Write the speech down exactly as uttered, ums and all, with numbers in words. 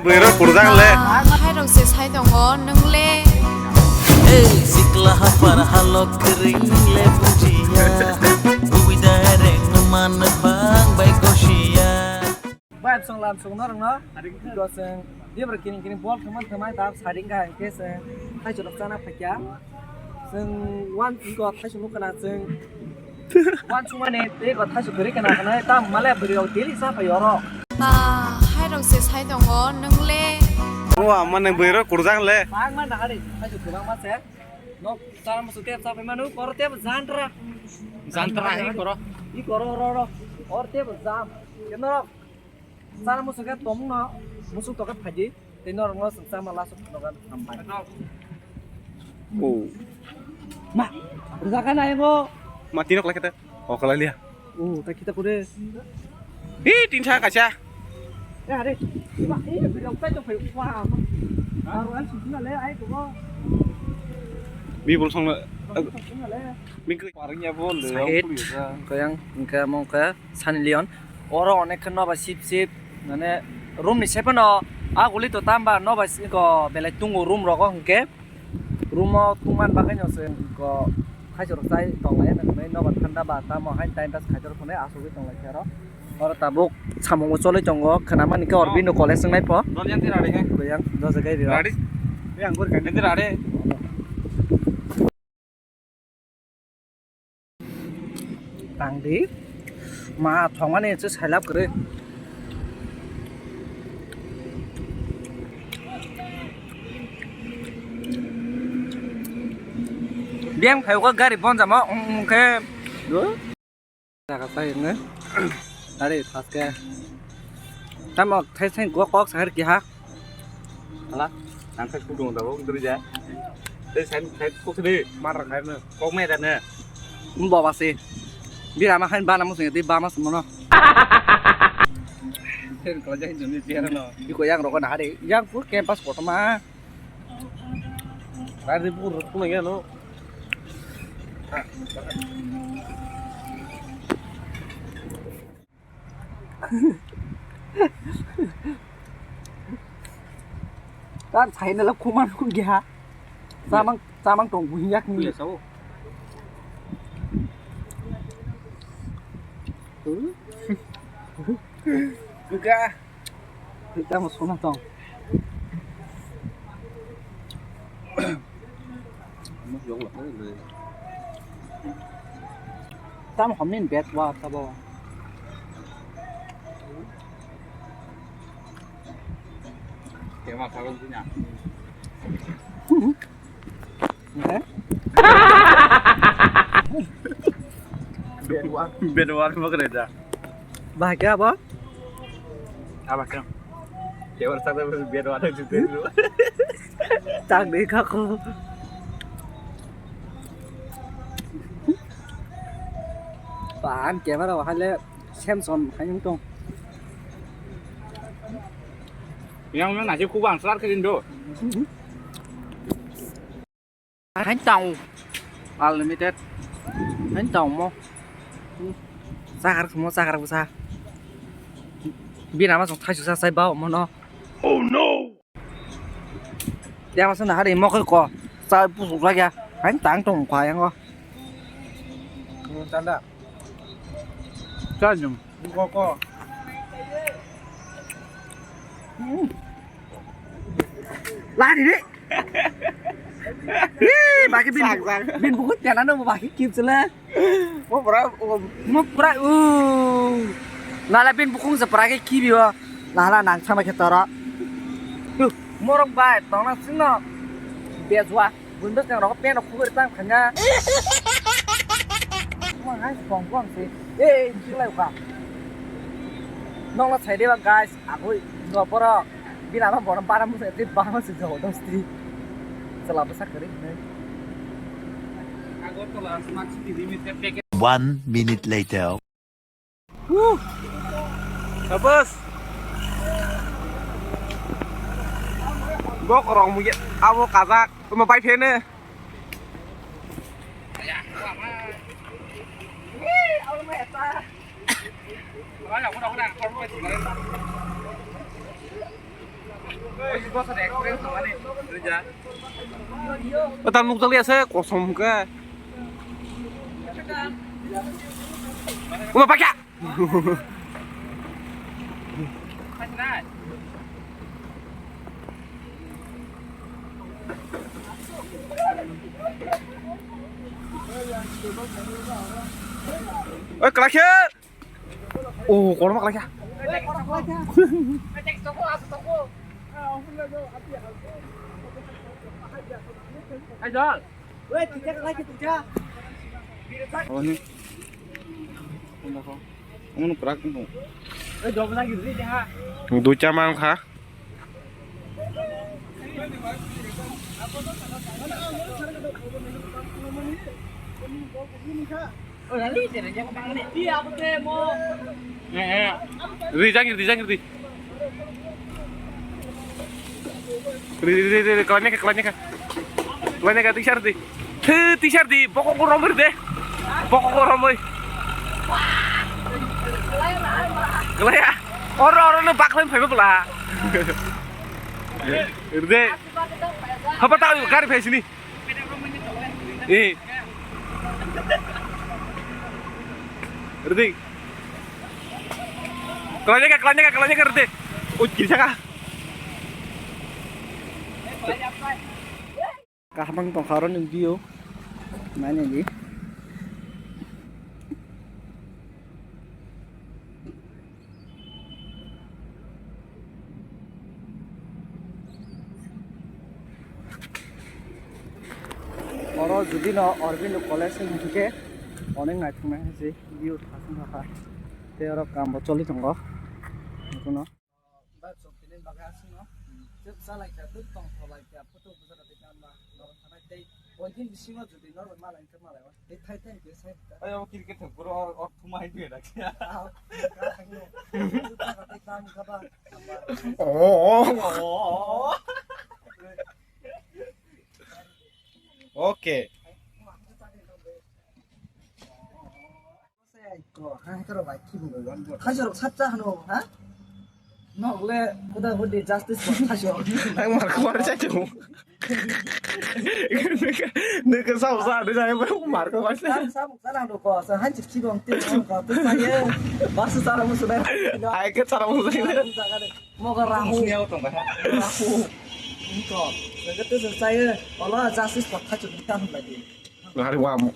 Bwrwi rok kurjak le. Hai rok se sai tongo, nwng le? Ei, sikla hapar halok kwrwi le bujiya. Bui direct no man bang bai koshiya. Bai song lam song no rang no. Ko seng, dia ber kini kini bol thangman thangmai ta saring ka ke seng. Hai chulok chana phakya. Seng wan iko thai sung kana seng. Wan sung mane te ko thai sung kari kana kana ta male beri rok daily sa pa yoro. Ah, hai rok se sai tongo, nwng le? Wa, mane bwrwi rok kurjak le. Bang man hari, hai sung kurang ma se. No, chara musu te sa pa manu, koro te jantra. Jantra hi koro. I koro ro ro. Or te jam. Keno. Chara musu ke tong no, musu to ke phaji. Tei norokno chwng chama last o phunukna hambai. Oh. Ma, rwjak kha na ego. Ma, tino kwlai khe te. O, kwlai liya. Oh, ta kita kore. Hi, tin sa kaisa. Ya, are. Ma, eh, beri upai to phai kwa. Aro an sujuna le ai ko. Bi bol song le. Sujuna le. Mingkri. Paring ya bol le. Sahid. Kayang, engke mongke. Sunny Leon. Oro onek khe nobai sip sip, mane room ni sephano a guli to tamba nobai si-, ko belai tungo room rogo hwnkhe. Room o tungman bagwi no se ko khaichoro chai tonglai nang hinwi nobai thanda ba tamo hain time pass khaijak phunai asugwi tonglai khe oro. Oro tabuk samung bo choli tongo, khwnamani khe Aurobindo college wngnai pho. Rode yang ti rade he. Yang doja gai rio. Rade. Yang gor kan ti rade. Tang di. Ma thongmani se sailap kwrwi. Biyang phaio khe gari bonjamo wng wng khe. Jaga sai wngwi. Gari thaske. Tamo thai sai kok kok sahar kiha. Hala, nang khai kudung da bo duri ja. Tei sai sai kok sini. Mar khai na. Kok me da na. Mbo basi. Bira ma khain bana musung di ba mas mono. Sen ko jai juni tiara no. Iko yang roko na hari. Yang pur campus kotoma. Gari pur rok na ya no. Tan saina la kuman kun gya. Samang samang tong buhi yak ni. Kuya sao. Buka. Kita mo sona tong. Tam homin bet wa tabo. Tema salon punya. Eh? Bedwar. Bedwar mo kre da. Bah kya ba? Aba kya? Tewar sa bedwar jute. Tak de ka ko. Pan camera wa hale Samsung hai tong. Yang yang nasi kubang selar ke Indo. Hain tong. Unlimited. Hain tong mo. Sakar mo sakar busa. Bina ma song thaisu sa sai bao mo no. Oh no. Yang masa na hari mo ko. Sa pusu lagi ya. Hain tang tong kwa yang ko. Tanda. Chajum. Ko ko. Lari de. Ih, bagi bin. Sak, sak. Bin buku tiana no bagi kip sele. Mo pura, mo pura, uh. Nala bin bukung se pura ke kibi o. Nala nang sama ke toro. Tuh, morok bai, tongna sino. Bezwa. Bunda kang rok pen rok khugui tang khanya. Mo hai kong kong se. Eh, chilai ka. Nong la sai de ba, guys. Agoi no poro bila ma borom bara mo se ba ma se jo dosti. Sala basa kare ne. One minute later. Sabas. Bok rong mu abo kajak mo pai phene. Wih, abo ma eta. O tam nukjak liya se kosom hwnkhe. Uma pakya. Oi, kwlai khe. O, korma kwlai khe. Hai, John. Aboni. Omo kwrak wng tong. Duita mankha. Ri jang ri, jang ri. Ri, ri, ri, ri, kalanya ka, kalanya ka. Kalanya ka, tisar di. He, tisar di, bokok ko romir de. Bokok ko romoi. Kalaya. Oro, oro no baklan phaiba bla. Ri de. Hapa ta gari phai sini. Eh. Rdi. Kalanya ka, kalanya ka, kalanya ka rdi. Oi, kisa ka. Kaham tongkha oro ni view. Nai nai di. Oro jodi no Aurobindo College hwn hwnkhe onek naithoknai hai se view thasung kha. Tei oro kaam bo choli tongo. Nukhuno. Ba chok tini bagwi aswkno. Chwk chalaikha, tei tongtholaikha, photo bujak tei kanma. Norok thanai tei pointin bisingo jodi norok malai. Ayo, cricket thang puro or, or thumai tu edak. Oh, oh, oh. Okay. Hai, jorok sacha hano, ha? Nok le, kuda hudi justice for Thaisong. Ang mar kuar cha chu. Neke sao sa de jai ba mar kuar cha. Sa sa muk sa lang do ko, sa han chik chigong te ko te sa ye. Ba sa sa lang musu dai. Ai ke sa lang musu dai. Mo ga rahu. Sini au tong ba. Rahu. Ko. Neke te sa ye. Ola justice for Thaisong kan lagi. Ngari wam.